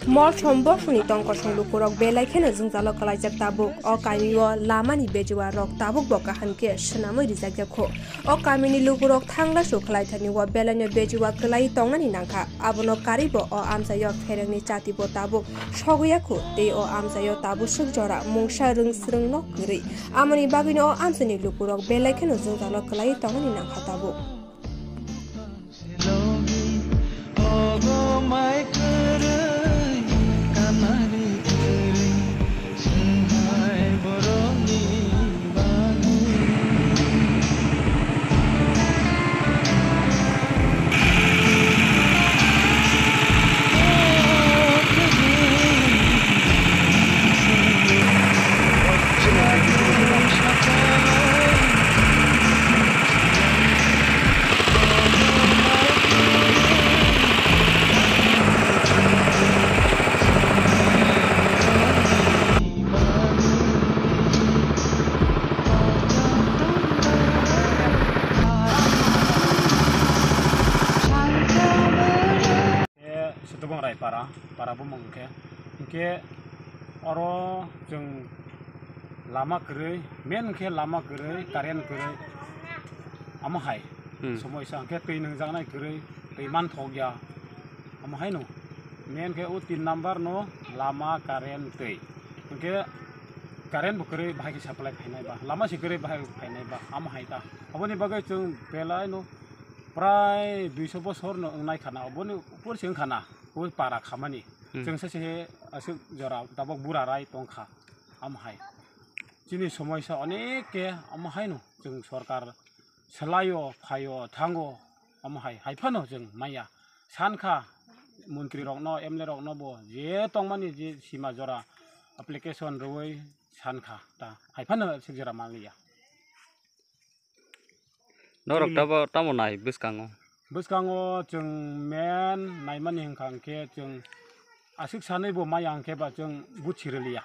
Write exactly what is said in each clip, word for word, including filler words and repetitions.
Molsom bosongni tongkosong lukurok belai kheno jwngjalo kwlaijak tabuk. O kamio lamani bejuarrok tabukbo kaham khe swnamwi rijakya kho. O kamini lukurok thangla su khlaithani o belaino bejua kwlaiwi tongnani nangkha. Abono karwibo o amchaio pherengni chatibo tabuk sogwi ya kho, tei o amchaio tabuk swk jora mungsa rwng swrwngno kwrwi. Amoni bagwino o amchaini lukurok belai kheno jwngjalo kwlaiwi tongnani nangkha tabuk. Sotobong Raipara, para bumung hwnkhe. Hwnkhe oro chwng lama kwrwi, main hwnkhe lama kwrwi, current kwrwi, amo hai. Hmm. Somoisa hwnkhe twi nungjaknai kwrwi, twi manthokya, amo haino. Main khe o tin number no lama, current, twi. Hwnkhe current bo kwrwi bahai khe supply khainai ba, lama se kwrwi bahai khainai ba, amo hai ta. Aboni bagwi chwng belai no prai duiso bosor no wngnai khana, oboni upor se wngkha na, o para khamani. Hmm. Chwng se se aswk jora tabok bura rai tongkha, amo hai. Chini somoisa onek khe amo haino chwng sorkar swlaio, phaio, thango, amo hai, hai phano chwng maya. Sankha montri rokno, M L A rokno bo je tongmani je sima jora application rwui sankha ta, hai phano aswk jora manliya. Norok tamo, tamo nai bwskango? Bwskango chwng main naimani hwnkha hwnkhe chwng aswk sanwi bo maya hwnkhe ba chwng buchiriliya.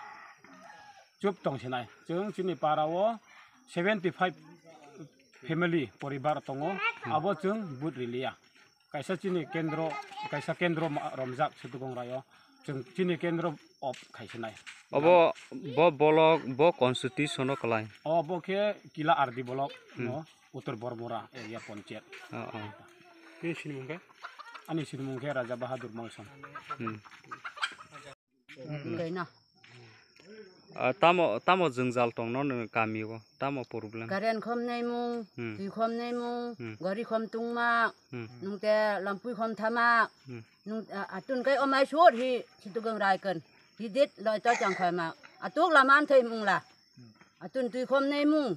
Chup tongsinai. Chwng chini para o seventy five family poribar tongo. Hmm. Abo chwng but riliya. Kaisa chini kendro, kaisa kendro ma-, romjak Sotobong Raio. Chwng chini kendro off khaisinai. Obo, bo bolok, bo constitution o kwlai? Obo khe Kila R D bolok, hmm, no, Uttor Bormura area panchayat. Oh, oh. Nini sinimung khe? Ani sinimung khe Raja Bahadur Molsom. Hmm. Wngkhaina. Ah, tamo, tamo jwngjal tong no nini kami o? Tamo problem? Current khom naimung, hmm, twi khom naimung, hmm, gari khom tungma, hmm, nungte lampui khom thama, hmm, nung, ah, atun kai omai sur hi Sotobong Rai kan. Hi det loi to chang khai ma. Atuk laman thai mung la. Atun twi khom naimung,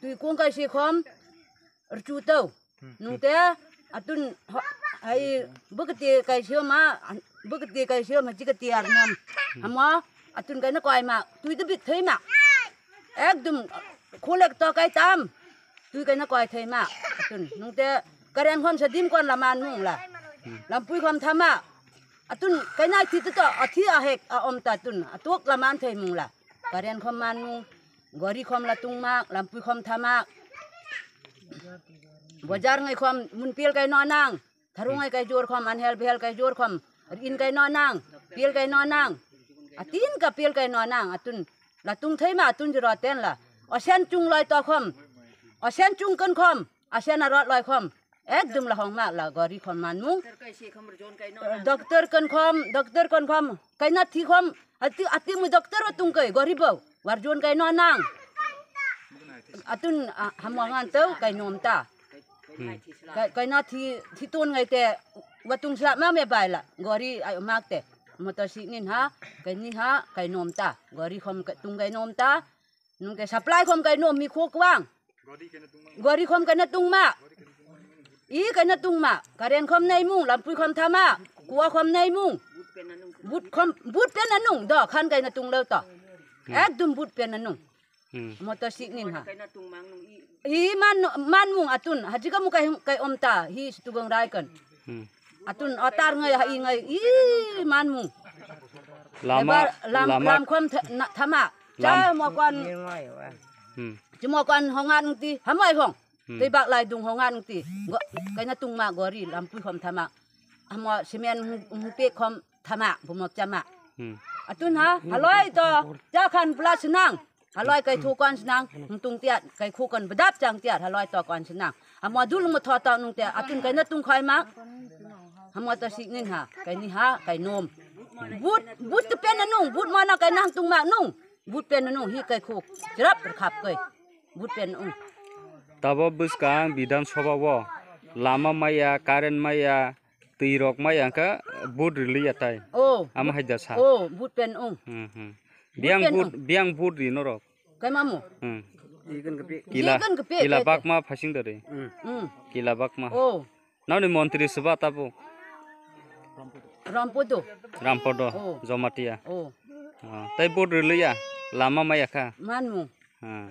twi kung kai si khom rchu tau. Hmm. Nungte atun ho-, ai bwkati kaisio ma, bwkati kaisio ma chikati arnam. Hmm. Hamo atun kaina koima, twi de bit thai ma. Ekdum khulek to kai tam. Twi kaina koi thai ma. Atun nungte current khom sa dim kon laman mung la. Hmm. Lampui khom thama. Atun kaina thi to, athi ahek a om ta atun. Atuk laman thai mung la. Current khom man mung, gari khom la tungma, lampui khom thama. Bojar ngai khom mun pel kai no nang. Tharung ngai kai jor khom, anhel behel kai jor khom. Rin kai no nang, pel kai no nang. Atin ka pel kai no nang, atun. La tung thai ma, atun jero ten la. Osen chung loi to khom. Osen chung kan khom. Asian arot loi khom. Ekdum la hong ma la gari khom man mung. Doctor kan khom, doctor kan khom. Kaina thi khom. Ati, ati mu doctor o tung kai gari bo. Warjon kai no nang. Atun, ah, hamo ngan tau kai nom ta. Hmm. Kai, kaina thi, thi ton ngai te watung sla ma me bai la. Gari ai mak te. Motor si nin ha, kai ni ha, kai nom ta. Gari khom kai tung kai nom ta. Nung te supply khom kai nom mi kho kwang. Gari khom kaina tungma. I kaina tungma. Current khom naimung, lampui khom thama, kua khom naimung. But khom, but pen anung do, khan kaina tung lo to. Hmm. Ekdum but pen anung. Hmm. Motor si nin ha. I man, man mung atun, haji kamu kai, kai om ta, hi Sotobong Rai kan. Hmm. Atun otar ngai ha i ngai, i man mung. Lama, ebar lam, lama, lam khom tha-, na, thama. Lam. Cha mo kon, hmm, chimo kon hongan ti, hamai hong. Hmm. Tei bak lai dung hongan ti. Go, kaina tungma gori, lampui khom thama. Hamo semen hung, hung pe khom. thama, bumok chama. Hmm. Atun ha, haloi to, cha khan pla sinang. Haloi kai thu kon sinang, tung tiat, kai khu kon bedap chang tiat, haloi to kon sinang. Hamo dul mo tho to nung te, atun kai na tung khoi ma. Hamo to si nin ha, kai ni ha, kai nom. But, but te pen nung, but mo na kai nang tung ma nung. But pen nung, hi kai khu, chirap khap kai. But pen nung. Tabo bwskang Bidhan Sabha o lama maya, current maya, twi rok maya kha but riliya tai. Oh. Ama hai da sa. Oh, but pen nung. Hmm, hmm. But Biang pen but, nung. Biang but ri norok. Kai mamu? Hmm. Jigen kepi. Kila, Jigen kepi, kila kai, kai. Bakma phasing dari. Hmm. Hmm. Kila bakma. Oh. Nani montri seba tabu. Rampodo. Rampodo, Oh. Jomatia. Oh. Ah, tai but riliya, lama maya kha. Manmu. Ah.